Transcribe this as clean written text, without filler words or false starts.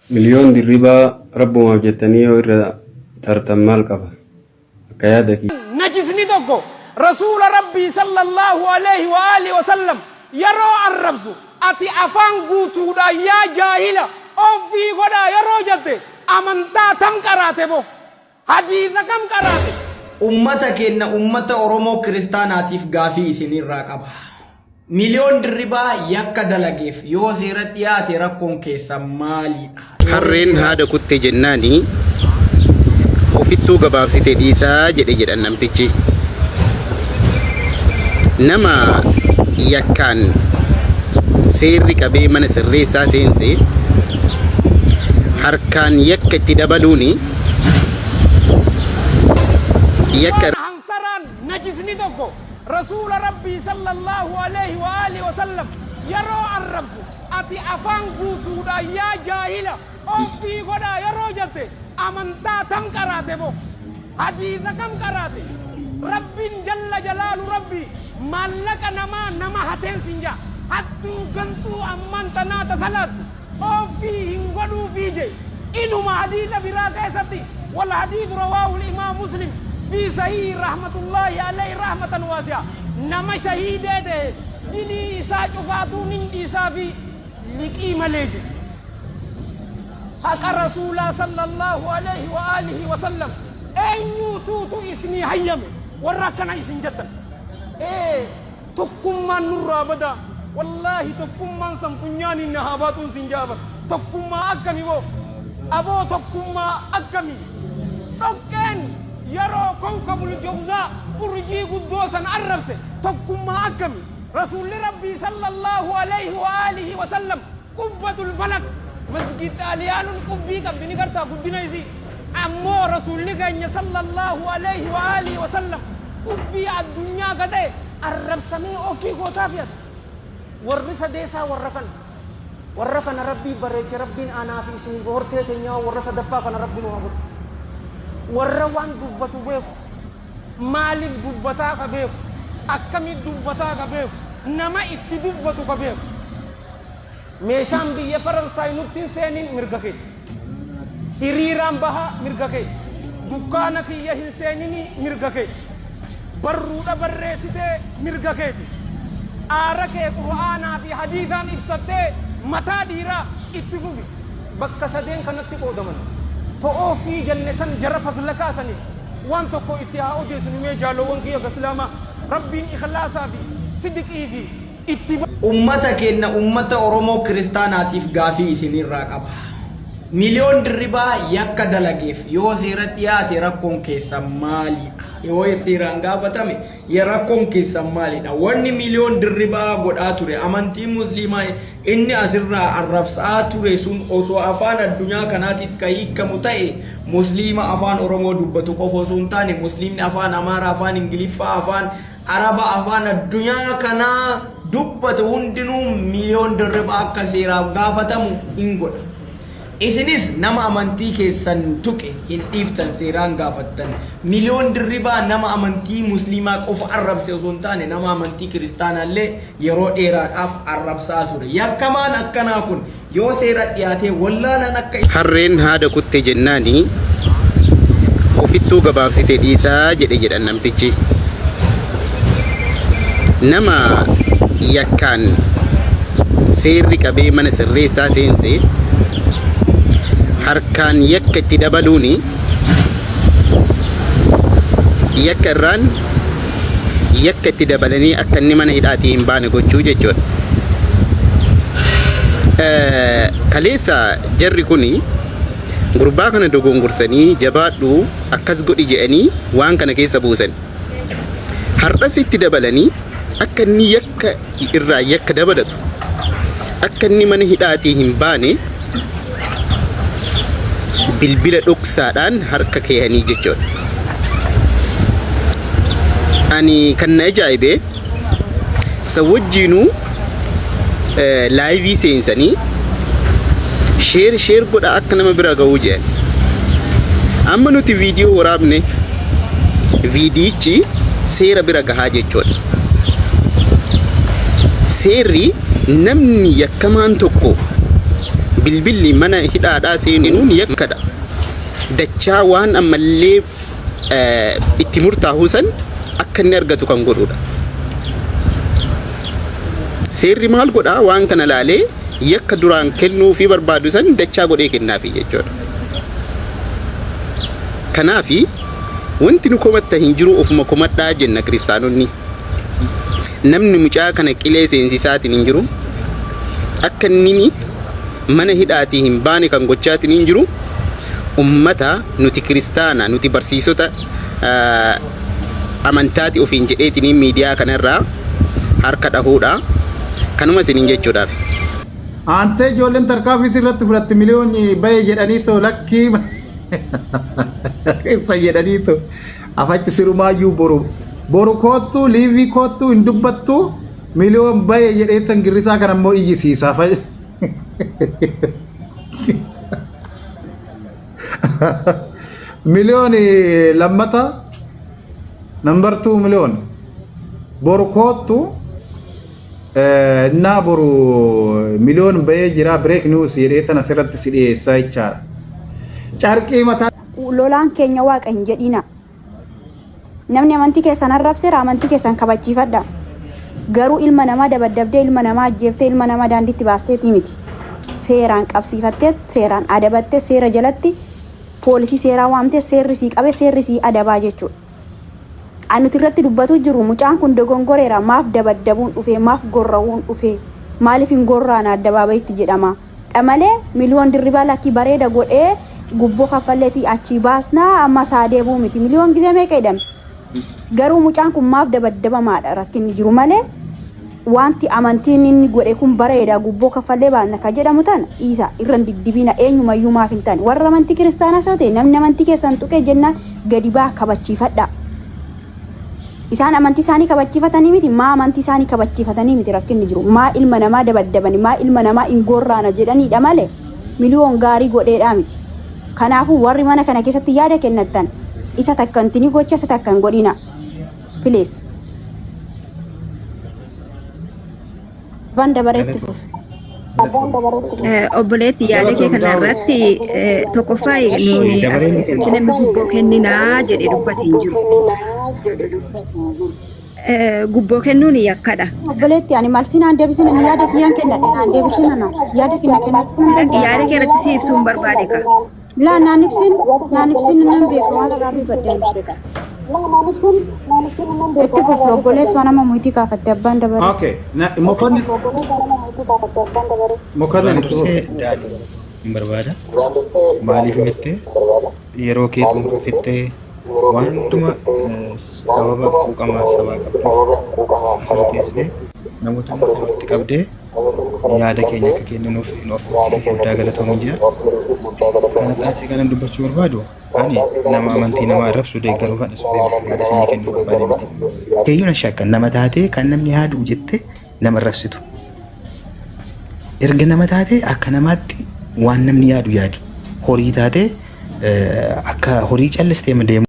Miliyoon Dirribaa Rabbumaaf jettanii yoo irra tartan maal qaba? Akka yaada kiyyaatti. Najisni tokko Rasuula Rabbii sallallaahu aleyhi wa aalihi wa sallam yeroo arrabsu ati afaan guutuudhaan yaa jaahila offii godhaa yeroo jette amantaa tam qaraate bo? Hadiisa kam qaraate? Ummata keenna ummata Oromoo kiristaanaatiif gaafii isinirraa qaba. Miliyoon Dirribaa yakka dalageef yoo seera dhiyaate rakkoon keessan maaliidha? Yoo Harreen seera haada kutte jennaani ofittuu gabaabsite dhiisaa jedhe jedhan namtichi. Nama yakkaan seerri qabee mana sirreessaa seense harkaan yakka itti dabaluuni yakka Waan hansaraan najisni tokko Rasuula Rabbii sallallaahu aleyhi wa aalihi wa sallam yeroo arrabsu ati afaan guutuudhaan yaa jaahila offii godhaa yeroo jette amantaa tam qaraate bo? Hadiisa kam qaraate? Rabbiin jalla jalaalu Rabbii maallaqa namaa nama hateen sin ja'a hattuu gantuu ammaan tanaa ta salaattu Ooffii hin godhuufii je. Inuma hadiisa biraa keessatti wal hadiisu rawaahul imaam muslim fii sahiihi rahmatullaahi alayhi rahmatan waasi'a nama shahiidee ta'e dilii isaa cufaatuu nin dhiisaafii liqii malee je. Haqa rasuulaa sallallaahu alayhi wa aalihi wa sallam eenyuutuutu isinii hayyame warra akkana isin jettan. Ee Tokkummaan nurraa badaa wallaahi tokkummaan san funyaaniin na haa baatuun siin ja'a bar tokkummaa akkami boo aboo tokkummaa akkami dhoqqeen yeroo kowkabul jawzaa urjii guddoo san arrabse tokkummaa akkami rasuulli rabbii sallallaahu alayhi wa aalihi wa sallam Qubbatul falak masjid xaaliyaanun qubbii qabdi ni gartaa guddina isii ammoo rasuulli keenya sallallaahu alayhi wa aalihi wa sallam qubbii addunyaa ka ta'e arrabsamee ofii gootaa fi ati warri sadeessaa warra kana warra kana rabbii bareeche rabbiin anaa fi isin hortee teenyaa warra sadaffaa kana rabbi nu haa godhu warra waan dubbatu beeku maaliif dubbataa ka beeku akkamitti dubbataa ka beeku nama itti dubbatu ka beeku Meeshaan biyya Faransaay nutti hin seenin mirga keeti. Hiriiraan bahaa mirga keeti. Dukkaana kiyya hin seenini mirga keeti. Barruudha barreessitee mirga keeti. Aara kee Qur'aanaa fi hadiisaan ibsattee mataa dhiiraa itti fufi. Bakka sadeen kanatti qoodaman. To'ooffii jenne san jara faslakaa saniif waan tokko itti haa odeessinu mee jaalowwan kiyya ka Islaamaa Rabbiin ikhlaasaa fi sidqii fi itti Ummata keenna ummata Oromoo kiristaanaatiif gaafii isinirraa qaba. Miliyoon Dirribaa yakka dalageef yoo seera dhiyaate rakkoon keessan maaliidha? Yoo seeraan gaafatame ya rakkoon keessan maalidha? Wanni Miliyoon Dirribaa godhaa ture amantii musliimaa inni asirraa arrabsaa ture sun osoo afaan addunyaa kanaatiin ka hiikamu ta'e musliima afaan Oromoo dubbatu qofa osoo hin taane musliimni afaan Amaaraa, afaan Ingiliffaa, afaan Araba afaan addunyaa kanaa dubbatu hundinuu Miliyoon Dirribaa akka seeraaf gaafatamu in godha. Isinis nama amantii keessan tuqe hin dhiiftan seeraan gaafattan. Miliyoon Dirribaa nama amantii musliimaa qofa arrabse osoo hin taane nama amantii kiristaanaallee yeroo dheeraadhaaf arrabsaa ture. Yakkamaan akkanaa kun Yoo seera dhiyaatee wallaalaan akka. Harreen haada kutte jennaani ofittuu gabaabsite dhiisaa jedhe jedhan namtichi. Nama yakkaan seerri qabee mana sirreessaa seense harkaan yakka itti dabaluuni yakka irraan yakka itti dabalanii akka inni mana hidhaatii hin baane gochuu jechuudha. Kaleessa jarri kun gurbaa kana dogongorsanii jabaadhu akkas godhi jedhanii waan kana keessa buusan. Har'as itti dabalanii akka inni yakka irraa yakka dabalatu akka inni mana hidhaatii hin baane bilbila dhoksaadhaan harka keehanii jechuudha. Ani kan na ajaa'ibe san wajjiinuu laayivii seensanii sheer sheer godha akka nama bira ga'uu jedhan. Amma nuti viidiyoo waraabne viidiyichi seera bira gahaa jechuudha. Seerri namni yakkamaan tokko Bilbilli mana hidhaadhaa seenuun yakkadha. Dachaa waan ammallee itti murtaahu san akka inni argatu kan godhudha. Seerri maal godhaa waan kana laalee yakka duraan kennuufii barbaadu san dachaa godhee kennaafi jechuudha. Kanaafi wanti nu komatta hin jiru ofuma komadhaa jenna kiristaanonni. Namni mucaa kana qilee seensisaatiin hin jiru. Akka inni mana hidhaatii hin baane kan gochaatiin hin jiru. Ummata nuti kiristaana nuti barsiisota amantaati ofiin jedheetiin miidiyaa kanarraa harka dhahuudha. Kanuma isiniin jechuudhaaf. Aantee ijoolleen tarkaanfii sirratti fudhatte miliyoon bahe jedhaniitoo lakkii ibsa jedhaniitoo afachi sirumaayyuu boru boru koottu liivii koottu hin dubbattu miliyoon bahe jedheetan girrisaa kan ammoo iyyisiisa. Miliyoon lammata number 2 miliyoon boru koottu Innaa boru miliyoon bahee jira break news jedhee tana asirratti si dhiyeessaa jechaadha. Carqii mataa Lolaan keenya waaqa hin jedhina. Namni amantii keessan arrabseera amantii keessan kabachiifadha. Garuu ilma namaa dabaddabdee ilma namaa ajjeeftee ilma namaa daandiitti baasteetii miti. Seeraan qabsiifattee seeraan adabattee seera jalatti poolisii seeraa waamtee seerri sii qabee seerri sii adabaa jechuudha. An nuti irratti dubbatu jiru mucaan kun dogongoreera maaf dabaddabuun dhufee maaf gorra'uun dhufee maaliif hin gorraana addabaabayitti jedhama dha malee miliyoon dirribaa lakkii bareeda godhee gubboo kaffalleetii achii baasnaa amma isaa deebuu miti miliyoon gizee meeqa hidhame garuu mucaan kun maaf dabaddabamaadha rakkinni jiru malee Wanti amantiin inni godhe kun bareeda gubboo kaffallee baasna ka jedhamu tana dhiisa irra hin diddibiina eenyumayyuu maaf hin taane warra amantii kiristaanaas yoo ta'e namni amantii keessan tuqee jennaan gadi baa kabachiifadha. Isaan amantii isaanii kabachiifatanii miti maa amantii isaanii kabachiifatanii miti rakkinni jiru maa ilma namaa dabaddabani maa ilma namaa hin gorraana jedhaniidha malee miliyoon gaarii godheedhaa miti. Kanaafuu warri mana kana keessatti yaada kennattan isa takka intini gocha isa takka hin godhina. Please. Abbaan dabareetti fufe. Obboleetti yaada kee kana irratti tokkoffaa nuuni as keessatti namni gubboo kenninaa jedhee dubbate hin jiru. Gubboo kennuun yakkadha. Obboleetti ani malsii naan deebisin ani yaada kiyyaan kennadhe naan deebisin ana yaada kiyya kennachuu nan danda'a. Yaada kee irratti si ibsuun barbaade ka. Laa naan ibsin naan ibsin nan beeka waan irraa dubbadhe ani. Itti fufi obboleessoo nama muyitii kaafatte abbaan dabaree. Okay. Na, mokonnin mokonnin Duraan itti fufi. dursee daadhii hin barbaada. Maaliif jettee yeroo kee xumura fixxee waan hunduma sababa quuqama sabaa qabduuf asirra teessee namoota hunda walitti qabdee yaada keenya akka kenninuuf nu affeertee guddaa galatoomi jedha. Kana taasisee kanan dubbachuu barbaadu ani nama amantii namaa arrabsu deeggaruu kan dhisuuf yaada isinii kennuu barbaade miti. Keeyyuun shakka nama taatee kan namni haaduu jette nama arrabsitu. Erga nama taatee akka namaatti waan namni yaadu yaadi. Horii taatee akka horii callistee deemu.